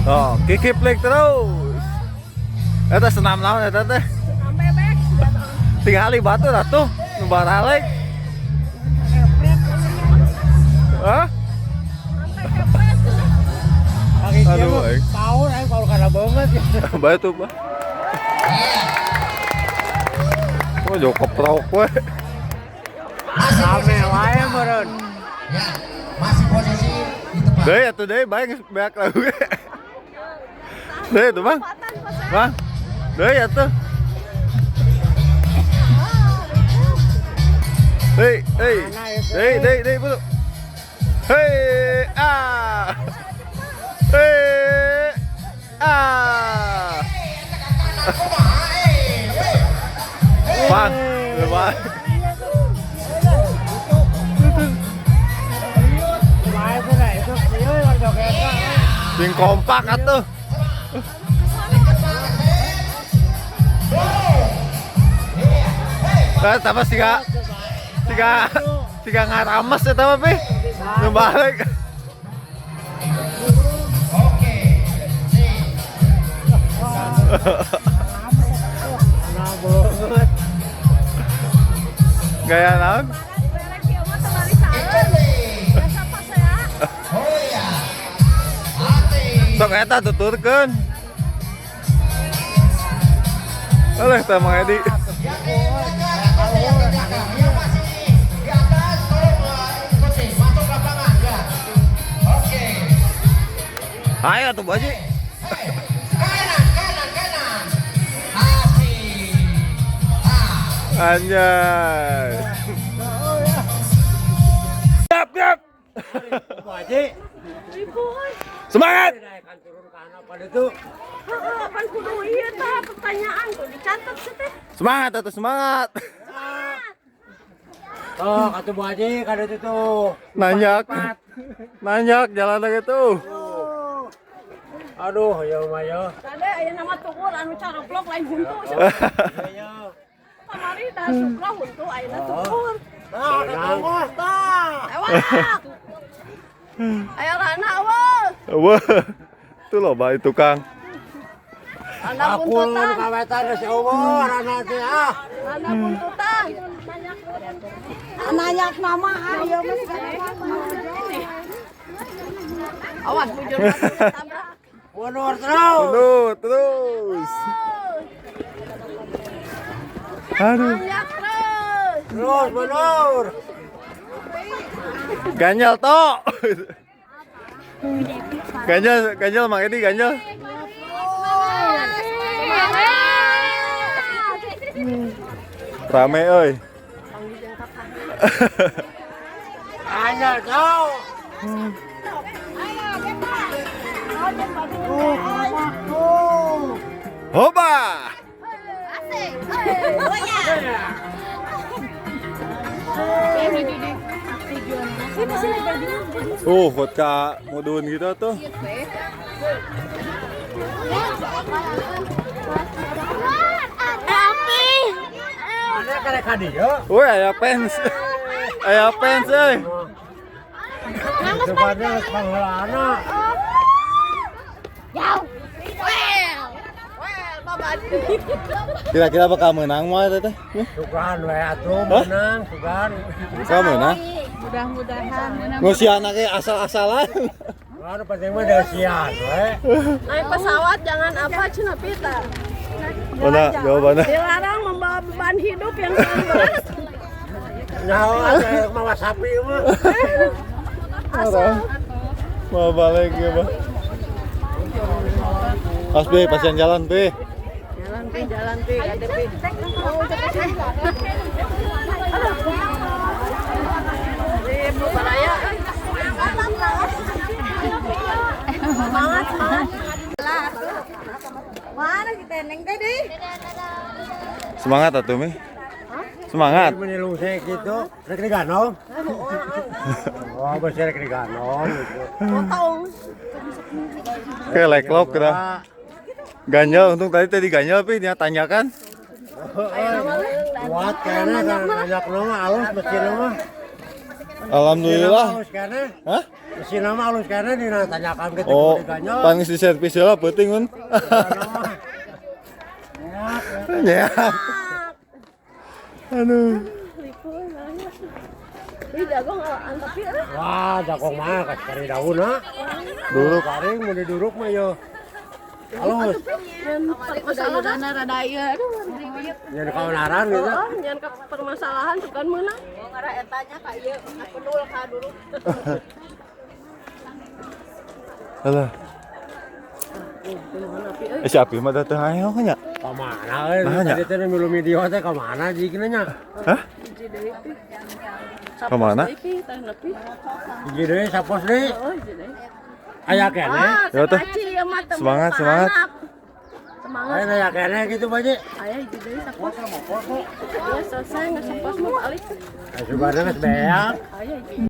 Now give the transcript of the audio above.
Oh, kikiplik terus. Eta senam naon eta teh? Senam bebek. Tingali batu atuh nu baralek. Hah? Aduh, aing. Paur aing paur kana banget ya. Bae tuh, Pak. Oh, jauh keprok we. Rame wae meureun. Ya, masih posisi di tempat. Deui atuh deui bae geus beak lagu ge. Deui tuh, Bang. Bang. Deui atuh. Hei, hei. Deui, deui, deui, buru. Hei, ah. Hei, ah. Bang, bang. Wae teh da itu ieu yang joget. Sing kompak atuh. Eh, tapi siga siga siga ngarames eta mah pi. Nu balik. Oke. Nah, banget. Gaya naon? Berek ieu mah teu lari saeun. Biasa pasea. Oh iya. Hati. Sok eta tuturkeun. Alah teh Mang Edi. Yang di belakang, ikuti yang di belakang. Yang masih di atas, tolong ikuti. Masuk lapangan ya. Oke. Ayo atuh Bu Haji. Hey, kanan, kanan, kanan. Asik. Ah. Anjay. Siap, siap. Bu Haji. Ibu euy. Semangat. Naikkan turun ke anak pada itu. Heeh, pan kudu ieu tah pertanyaan tuh dicatat sih teh. Semangat atuh semangat. Tuh, kata Bu Haji kada itu tuh. Nanjak. Nanjak jalan lagi tuh. Aduh, ya mah ya. Kade aya nama tukur anu caroplok lain huntu. Iya. Kamari dah sukra huntu ayeuna tukur. Nah, tah, tah. Ewak. Aya rana eueuh. Wah. Itu loba itu Kang. Rana Aku buntutan. kawetan geus eueuh rana teh ah. Rana buntutan. Nanyak nama ayo mah. Awas bujur tabrak. Mundur terus. Mundur terus. Aduh. Nanyak terus. Terus mundur. Ganjal tok. Ganjal, ganjal Mang Edi ganjal. Rame euy. Ganjal kau. Hoba. Asik. Sini sini bajunya. Vodka mudun gitu tuh. Api. Mana kada ka dieu? Woi, aya fans. Aya fans euy. Depannya geus pangheulana. Jauh. Well. Well, bapak. Kira-kira bakal menang mah eta teh? Sugan we atuh menang, sugan. Bakal menang. Mudah-mudahan. Ngusiana ge asal-asalan. Anu penting mah deusian we. Naik pesawat jangan apa cenah pita. Mana jawabannya? Dilarang membawa beban hidup yang terlalu berat. Nyaho atuh mawa sapi mah. Asal. Mau balik ya, Bang. Pas B, pasian jalan B. Jalan pi, jalan pi, kade pi. Ibu baraya. Semangat, semangat. Mana kita neng tadi? Semangat atuh Mi. Semangat. Meni lungsek gitu, rek diganong. Oh, besi rek diganong gitu. Potong. Kayak leklok kita. Ganjal untung tadi tadi ganjal pi dia tanyakan. Kuat kayaknya kan banyak mah alus mesin mah. Alhamdulillah. Halus keneh. Hah? Mesin mah halus keneh dina tanyakan ke Oh, diganyol. pangis di servis lah penting un. Ya. Aduh. Ripuh nanya. Ih, jagung alaan tapi ah. Wah, jagong mah kasih daun ha. Duruk. Garing mau diduruk mah yo. Halus. Nyan permasalahan Rada ieu aduh. Nyen kaonaran gitu. Oh, nyan ke permasalahan bukan meunang. Ngarah etanya ka ieu penul ka dulu. Alah. Eh, si Api mah da teu hayo nya. Kamana euy? Nah, nya. Tadi teh milu video teh kamana jigna nya? Hah? Hiji deui pi. Kamana? Deui pi, teh nepi. Hiji deui sapos deui. Oh, hiji deui. Aya keneh. Ah, Ya, teh. sekaci ieu mah teu Semangat, meunang semangat. anak. Semangat. Aya aya keneh gitu Pak Ji. Aya hiji deui sapos. Ya selesai nggak sapos mau balik. Subana geus beak. Aya hiji.